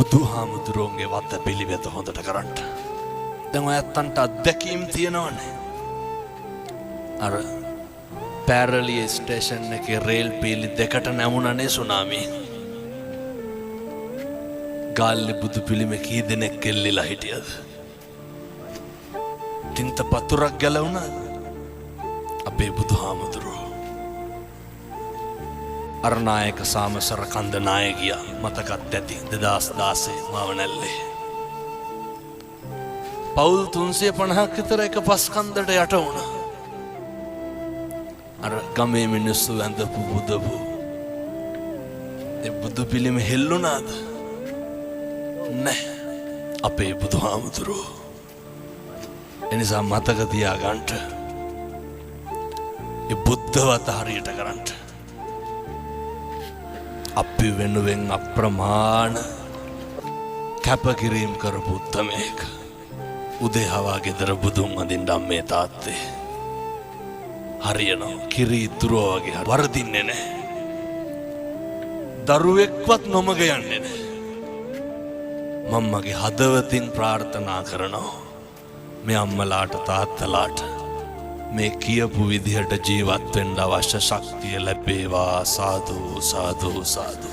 බුදුහාමුදුරුවන්ගේ වත පිළිවෙත හොඳට කරන්න. දැන් ඔය ඇත්තන්ට අත්දැකීම් තියෙනවනේ. අර පැරලිය ස්ටේෂන් එකේ රේල් පීලි දෙකට නැමුණනේ සුනාමි. ගාල්ලේ බුදු පිළිමේ කී දෙනෙක් එල්ලිලා හිටියද? තින්ත පතුරක් ගැලවුණාද? අපේ බුදුහාමුදුරුවෝ. අරනායක සාමසර කන්ද නායකියා මතකත් ඇති 2016 මාවනැල්ලේ. පවුල් 350ක් විතර එක පස් කන්දට යට වුණා. අර ගමේ මිනිස්සු වැඳපු පුදපු ඒ බුදු පිළිම හෙල්ලුණාද? නෑ. අපේ බුදුහාමුදුරුවෝ. එනිසා මතක තියාගන්න. ඒ බුද්ධවත හරියට කරන්න. අපි වෙනුවෙන් අප්‍රමාණ කැපකිරීම් කරපු උත්තමයෙක්. උදේ හවා ගෙදර බුදුන් වඳින්න අම්මේ තාත්තේ. හරියනවා. කිරි ඉතුරුව වගේ වරදින්නේ නැහැ. දරුවෙක්වත් නොමග යන්නේ නැහැ. මම මගේ හදවතින් ප්‍රාර්ථනා කරනවා මේ අම්මලාට තාත්තලාට මේ කියපු විදිහට ජීවත් වෙන්න අවශ්‍ය ශක්තිය ලැබේවා. සාදු, සාදු, සාදු.